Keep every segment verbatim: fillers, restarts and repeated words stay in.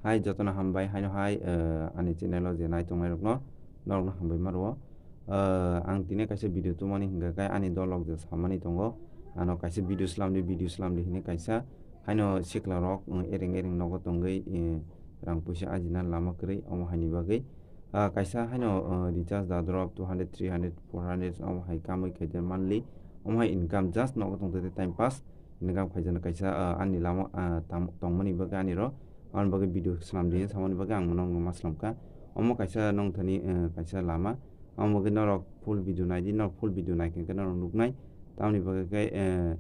Hai jotono hambai, haino hai, eh, ani channel o je nai tongnai rokno, norokno hambai ma rwo. Eh, ang tini kaisa video tubumani hingka khe ani dolok je samani tongo, ano kaisa video slam di, video slam di hinwi kaisa, haino sikla rok, eh, ereng ereng nogo tongwi, eh, rang puisa ajina lama kwrwi, omo haini bagwi. Ah, kaisa haino, eh, recharge da drop two hundred, three hundred, four hundred, omo hai kamwi khaide monthly, omo hai income just nogo tongthote time pass. Income khaijana kaisa, ah, ani lama, ah, tam-, tongmani bagwi ani ro, ani bagwi video swnam di, samani bagwi ang mono ma swnam kha. Omo kaisa nongthani, eh, kaisa lama, omo bagwi norok full video nai di, norok full video nai khe norok nuknai. Tamoni bagwi khe, eh,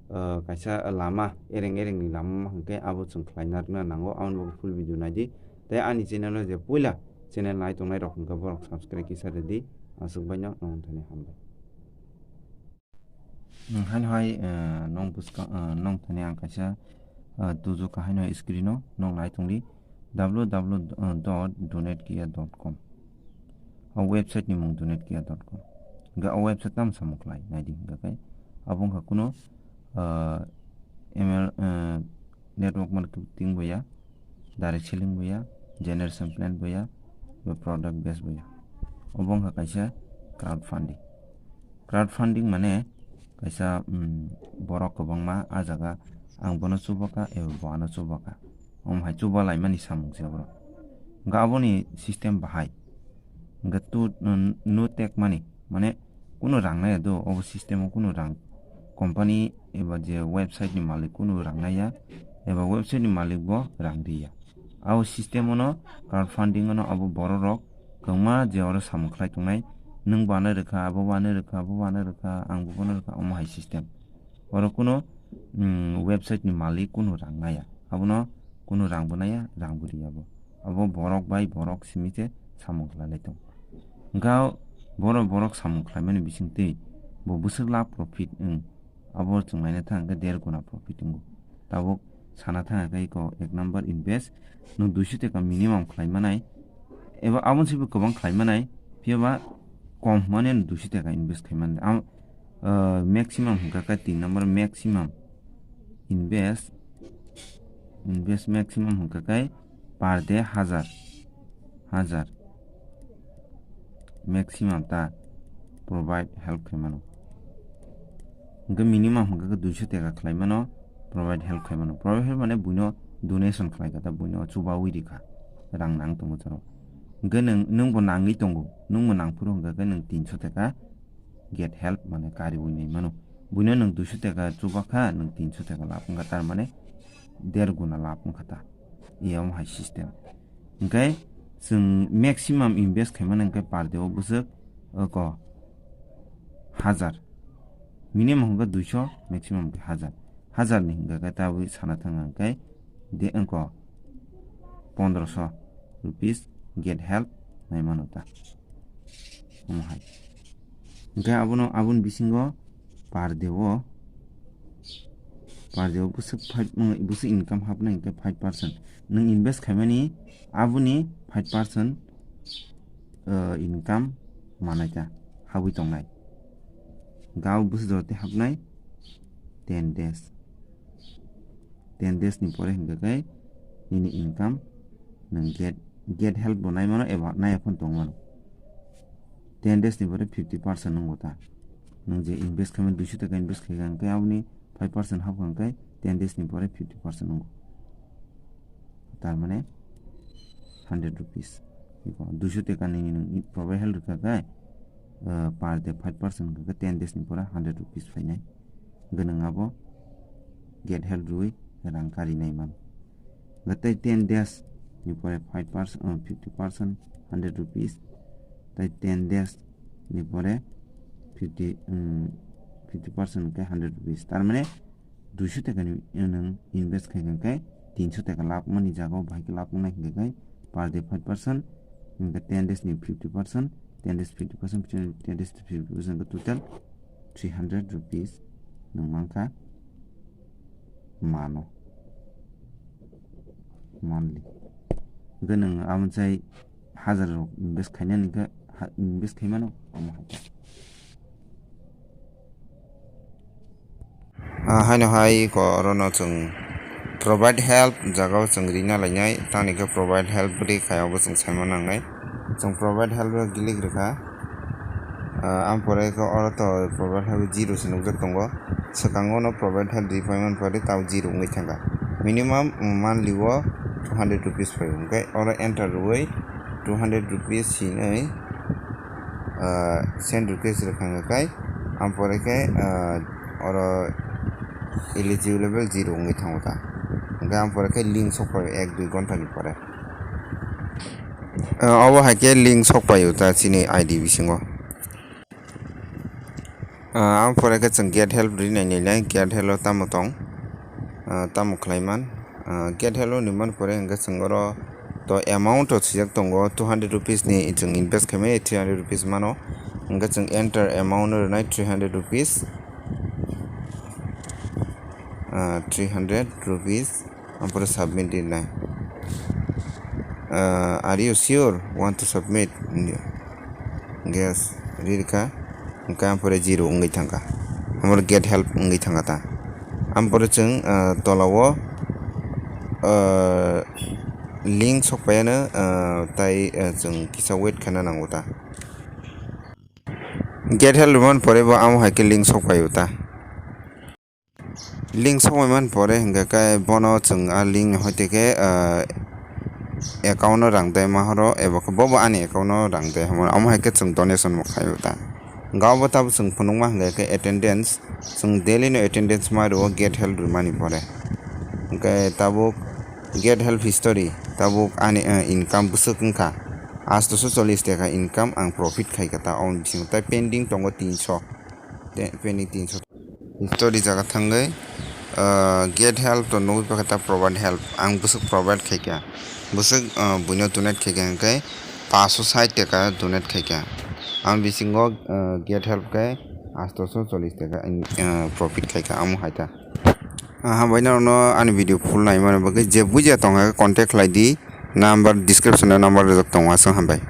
eh, kaisa lama, ereng ereng ni lama ma hwnkhe abo chwng khlai narwkna nango, aboni bagwi full video nai di. Tei ani channel o je puila channel nai tongnai rok hwnkhe borok subscribe kisa rwdi, aswk baino nongthani hambai. Hmm, haino hai, eh, nong bwskang, eh, nongthani ang kaisa, eh, tuju kha haino screen o nong nai tongdi, W W W dot donate kiya dot com. O website ni mung donate kiya dot com. Hingke o website tamo samung khlai nai di hingka khe. Abo wngkha kuno, eh, M L, eh, network marketing bo ya, direct selling bo ya, generation plan bo ya, ba product base bo ya. Obo wngkha kaisa crowdfunding. Crowdfunding mane kaisa, mm, borok kwbangma ah jaga ang bono chubakha, ebo bo ano chubakha. Omo hai chuba laimani samung se borok. Hingke aboni system bahai. Hingke tu, mm, no take money, mane kunu rang nai do, obo system o kunu rang company eba je website ni malik kunu rang nai ya, eba website ni malik bo rang ri ya. Abo system o no crowdfunding o no abo borok rok kwbangma je oro samung khlai tongnai, nwng bo ano rwkha, abo bo ano rwkha, abo bo ano rwkha, ang bo bono rwkha, omo hai system. Oro kuno, mm, website ni malik kunu rang naya, abono kunu rang bo naya, rang bo riya bo. Abo borok bai borok simi se samung khlai lai tongo. Hingke borok, borok samung khlaimani bisingtwi bo bwswk lakh profit wng, abo chwng naina thang hingke der guna profit wngo. Tabuk sana thang hingke eko ek number invest, nwng duiso taka minimum khlai manai, eba aboni saibo kwbang khlai manai, phiya ba kom hwnmani duiso taka invest khai mani. Am-, ah, maximum hwnkha khe tin number maximum invest, invest maximum hwnkha khe per day hajar, hajar maximum ta provide help khai mano. Hwnkhe minimum hwnkha khe duiso taka khlai mano, provide help khai mano. Provide help mane buino donation khlai kha ta, buino chubawi rikha, rang nang tongo charo. Hwnkhe nwng, nwng bo nangwi tongo, nwng bo nangphuru hwnkha khe nwng tinso taka get help mane kariwi nai mano. Buino nwng duiso taka chubakha, nwng tinso taka lab wngkha, tar mane der guna lab wngkha ta. Eyang hai system. Hwnkhe chwng maximum invest khaimani hwnkhe per day o bwswk, oko, hajar. Minimum hwnkhe duiso, maximum hwnkhe hajar. Hajar ni hwnkhe khe tabwi sana thang hwnkhe de wngko pondroso rupees get help nai mano ta. Omo hai. Hwnkhe abono, aboni bisingo per day o, per day o bwswk five, bwswk income hapnai hwnkhe five percent. Nwng invest khaimani aboni five percent, uh, income manai ta, habwi tongnai. Hwnkhe abo bwswk jora tei hapnai ten days. Ten days ni pore hwnkhe khe nini income nwng get, get help bo nai mano eba naiya phano tong mano. Ten days ni pore fifty percent wngbo ta. Nwng je invest khaimani duiso taka invest khaikha hwnkhe aboni five percent hapkha hwnkhe ten days ni pore fifty percent wngo. Tar mane hundred rupees. Eko duiso taka nini nwng provide help rwkha khe, uh, per day five percent hwnkhe ten days ni pore hundred rupees phainai. Hwnkhe nwng abo get help rwui rang kari nai man. Hwnkhe tei ten days ni pore five percent, uh, fifty percent, hundred rupees. Tei ten days ni pore fifty, um, fifty percent hwnkhe hundred rupees. Tar mane duiso taka ni nwng invest khaikha hwnkhe tinso taka lab wngmani jaga o bahai khe lab wngnai hwnkhe per day five percent, hwnkhe ten days ni fifty percent, ten days fifty percent, ten days fifty percent hwnkhe total three hundred rupees nwng mankha mano monthly. Hwnkhe nwng amo chai hajar rok invest khainani khe ha-, invest khaimano omo hai. Ah, haino hai ko orono chwng Provide help jagao chwng rina lainai, tamni khe provide help bwrwi khai abo chwng saima nangnai. Chwng provide help o click rwkha. Ah, ang pore khe oro to provide help zero se nukjak tongo. Swkango no provide help rwi phaimani pore tabo zero wngwi thangkha. Minimum, mm, monthly o two hundred rupees phaio. Hwnkhe oro enter rwui two hundred rupees hinwi, ah, send request rwkha hwnkhe ang pore khe, ah, oro eligible zero wngwi thango ta. Hwnkhe ang pore khe link sokphaio ek dui ghonta ni pore. Ah, obo hai khe link sokphaio ta chini I D bisingo. Ah, ang pore khe chwng get help rinai nai nai, get help o tamo tong, ah, tamo khlai man. Ah, get help o ni man pore hwnkhe chwng oro to amount o swijak tongo, two hundred rupees ni chwng invest khaimani three hundred rupees mano. Hwnkhe chwng enter amount o rwnai three hundred rupees. Ah, three hundred rupees. Ampore submit rinai. Ah, are you sure want to submit? Yes, ririkha. Hwnkhe ampore zero wngwi thangkha. Ampore get help wngwi thangkha ta. Ampore chwng, ah, tolao, ah, link sokpaiano, ah, tai, ah, chwng kisa wait khaina nango ta. Get help rwmani pore bo amo hai khe link sokpaio ta. Link sokmai man pore hingka khe bono chwng a link ni hoite khe, ah, account o rang de ma horo eba khe bobo ani account o rang de hamo, amo hai khe chwng donation bo khaio ta. Hingka obo tabo chwng phunukma hingka khe attendance, chwng daily no attendance ma rwo get help rwmani pore. Hingke tabuk get help history, tabuk ani, ah, income bwswk wngkha astoso chollish taka income ang profit khaikha ta, oboni bisingo tai pending tongo tinso. Te pending tinso. History jaga thangwi, ah, get help to nugwi pakha ta provide help. Ang bwswk provide khaikha. Bwswk, ah, buino donate khaikha hwnkhe paanso sait taka donate khaikha. Ang bisingo, ah, get help khe astoso chollish taka, ah, profit khaikha amo hai ta. Ah, hambai norokno ani video full naimani bagwi. Je bujiya tongkha contact khlai di. Number description o number rijak tongo, aswk hambai.